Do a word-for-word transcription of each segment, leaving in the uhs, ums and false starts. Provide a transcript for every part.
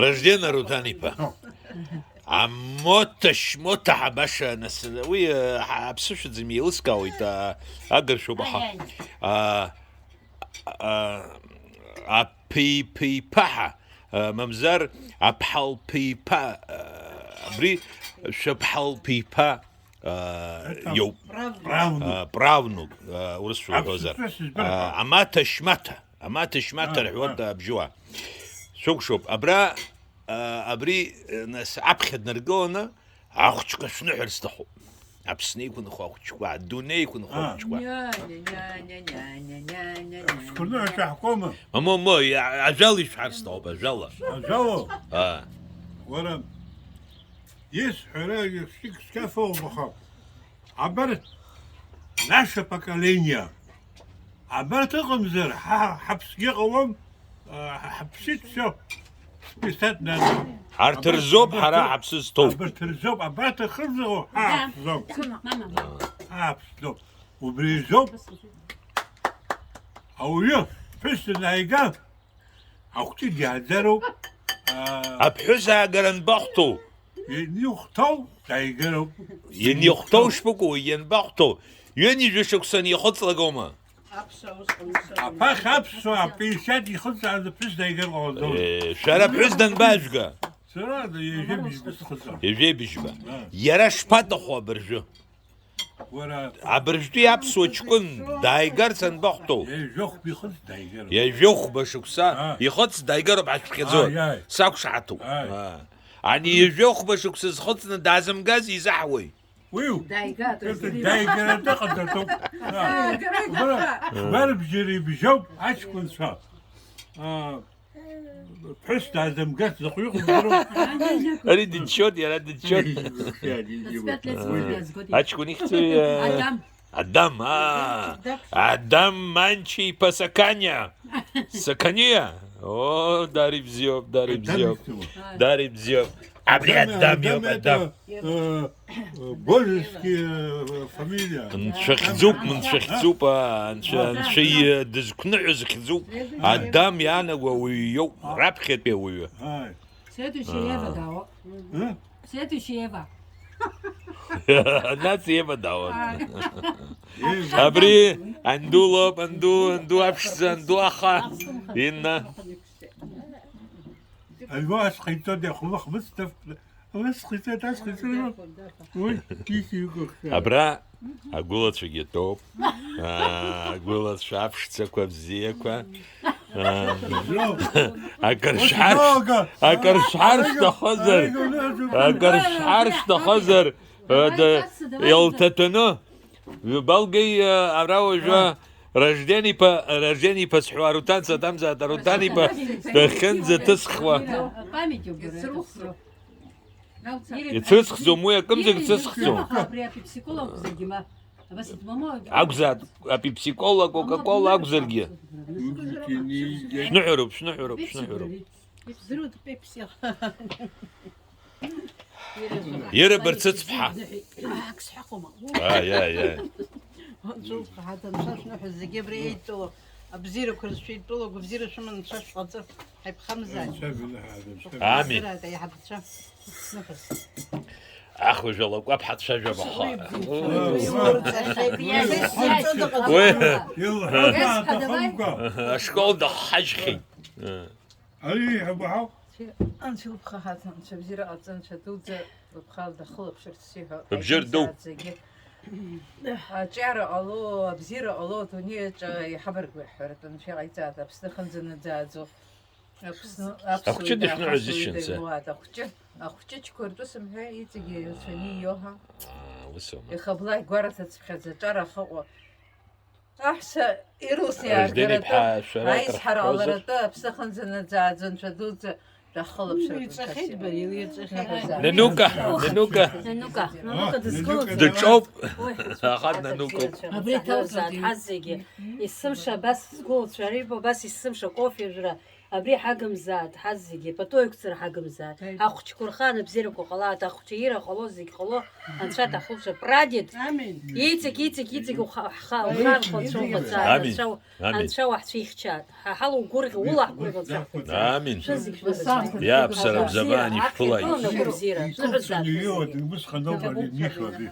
Ражден Аруҭан-иԥа. Амота шмота ҳабаша нас, уи, э, ҳа-, аԥсышәаӡам, еилыскаауеит, а, агыршәоуп, аха, а, а, аԥиԥиԥаҳа, а, мамзар аԥҳалԥиԥа, а, абри шәаԥҳалԥиԥа, а, иоуп. Правнук. А, правнук, а, урысшәа уҳәозар. Аԥсышәа сыздырам. А, амаҭа шьмаҭа. Амаҭа шьмаҭа рҳәоит абжьуаа. Шәыкәшоуп. Абра, а, абри, нас, аԥхьа днаргыланы, ахәыҷқәа шәныҳәар сҭахуп. Аԥсны иқәынхо ахәыҷқәа, адунеи иқәынхо ахәыҷқәа. Шәкәныҳәа шәаҳкома? Мамо, мо, иа-, ажәала ишәҳәар сҭахуп, ажәала. Ажәала? А. Уара, исҳәара, исшьык сқьафоуп, аха. Абарҭ, наше поколение. Абарҭ ыҟамзар, ҳа, ҳаԥсгьы ҟалом, а, ҳаԥсит, всё. Списать надо. Арҭ рзоуп ҳара ҳаԥсы зҭоу. Абарҭ рзоуп, абарҭ ахырзао, ҳа ҳаԥсӡом. Ҳа ҳаԥсӡом. Убри изоуп. Ауаҩы ԥҳәыс данааига, ахәҷы диааӡароуп. Аа, аԥҳәыс аагара анбахәҭоу? Ианихәҭоу дааигароуп. Ианихәҭоу шԥыкәу, ианбахәҭоу? Ҩынҩажәа шықәса анихыҵлагома? Аԥхьа аԥсуаа пятьдесят ихыҵааз аԥҳәыс дааигар ҟалаӡом. Е, шәара аԥҳәыс данбажәга? Сара ҩажәа быжьба схыҵуан. Ҩажәа быжьба. Да. Иара шԥаҭаху абыржәы? Уара. Абыржәтәи аԥсуа ҷкәын дааигарц анбахәҭоу? Ҩажәохәба ихыҵ дааигароуп. Ҩажәохәба шықәса, а, ихыҵ дааигароуп ҳашәԥхьаӡоит. Ааи, ааи. Сакәшаҳаҭуп. Ааи. А. Ани ҩажәохәба шықәса зхыҵны даазымгаз изаҳауеи? Уиу. Дааигатәуп. Дааигаратәы ҟаҵатәуп. Дааигаратәы. Уара, шәгәарабжьара ибжьоуп аҷкәынцәа. А, Ԥҳәыс даазымгацт, закә иҟоу здыруам. Ари дыччоит, иара дыччоит. Аҷкәын ихьӡи, э, Адам. Адам, аа. Адам Манча-иԥа Саканиа. Саканиа? О, дара ибзиоуп, дара ибзиоуп. Дара ибзиоуп. Абри Адам иоуп, Адам. Э, Божеский, э, фамилия. Нцәа хьӡуп, нцәа хьӡуп, аа, нцәа, нцәа и-, дызқәныҳәаз хьӡуп. Адам иаанаго ауаҩы иоуп, раԥхьатәи ауаҩы. Следующий Ева дао. Следующий Ева. Нас Ева дао. Абри анду лоуп, анду, анду аԥшӡа, анду аха. Инна. Альбо ас ҟаиҵоит, иахәлых мыцҭа. Ус хәыҷы, ас хәыҷы, уи, исеигәыхшәа. Абра агәылацәагьы тәоуп. Аа, агәылацәа аԥшӡақәа бзиақәа. Аа, акыр шәҳарш-, акыр шәҳаршҭахозар, акыр шәҳаршҭахозар, э, д-, илҭаҭәаны. Балгеи, э, ара уажәы Ражден-иԥа, Ражден-иԥа сҳәо, Аруҭан саҭамзааит, Аруҭан-иԥа дахьынӡаҭысхуа. Ицрыҵхӡом, уи акымзарак ицрыҵхӡом. Абри апепсикола акәзаргьы, ма. Абас итәоума? Акәзаап, апепсикола, кока-кола акәзаргьы. Шәныҳәароуп, шәныҳәароуп, шәныҳәароуп. Ирыбарц ыцԥҳа. Ак сҳәахуама? Аи, аи, аи. Анцәа уцәҟаҳаҭ, анцәа шәныҳәа зегьы абри еидтәалоу абзиарақәа рзы шәеидтәалоу агәабзиара шәыманы анцәа шәҟаҵа. Ҳаиԥхамзааит. Амин. Шәҟаҵа, аиҳабацәа. Сныҳәаз. Ахәажә алакәаԥ ҳацәажәап аха. Уи, уи, уи, уи, уи, ашкол даҳҳажьхьеит. Ари иҳәатәу ҳауп. Анцәа илԥха ҳаҭ, анцәа бзиара ҟаҵа, анцәа дуӡӡа лыԥхала дахылаԥшырц сиҳәо. Лыбжьы рдоуп. Аҿиара ҟало, абзиара ҟало, адунеи аҿы иҳабаргәаҳәаратәы анцәа иҟаиҵааит, Аԥсны хынӡа наӡааӡо. Аԥсны, аԥсуа ахәҷы дышәныҳәаз иаҳасуеит, ишьынцәа. Дыҩуа, ахәҷы, ахәҷы чқыртәы сымҳәеи, иҵегьы ирацәаны иоуҳа. Аа, ус аума? Ихаблаа игәараҭацыԥхьаӡа аҿар ахыҟоу. Аҳәса ирылсны Ражден иааргаратәы, иԥҳа, шәара акыр аизҳара ҳҳәозар? Ҟаларатәы, аԥсы ахынӡанаӡааӡо анцәа дуӡӡа дахылаԥшратәы. Илирҵәахьеит, ба, илирҵәахьеит. Нанука, Нанука. Нанука. Нанука дызгылоу. Дыҿоуп. Ахаҭ Нанукоуп. Абри ҭауҵоит. Ҳазегьы есымша абас сгәылацәа реибо, абас есымша кофе жәра. Абри ҳагымзааит, ҳазегьы, пату еиқәҵара ҳагымзааит. Ҳахәыҷқәа рхы анабзиарақәа ҟалааит, ахәҷы ира ҟало, зегь ҟало, Анцәа дахылҵәа, прадед! Амин. Иҵегь, иҵегь, иҵегь уха-, ҳха-, ухы анхо Анцәа ухаҵааит, Амин. Анцәа, Амин. Анцәа уаҳцәихьчааит. Ҳа ҳалугәырӷьа, улаҳгәырӷьа Анцәа ухаҵааит. Амин. Шәызегь шәыгәырӷьа. Иаԥсарабза абан ишәԥылааит. Абзиара, ахьҭа ишәыланаго абзиара, шәыҳәатәӡамызт. Усҟан ауп ари нишәа абри.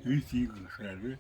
Ҩыҭ игәырӷьари.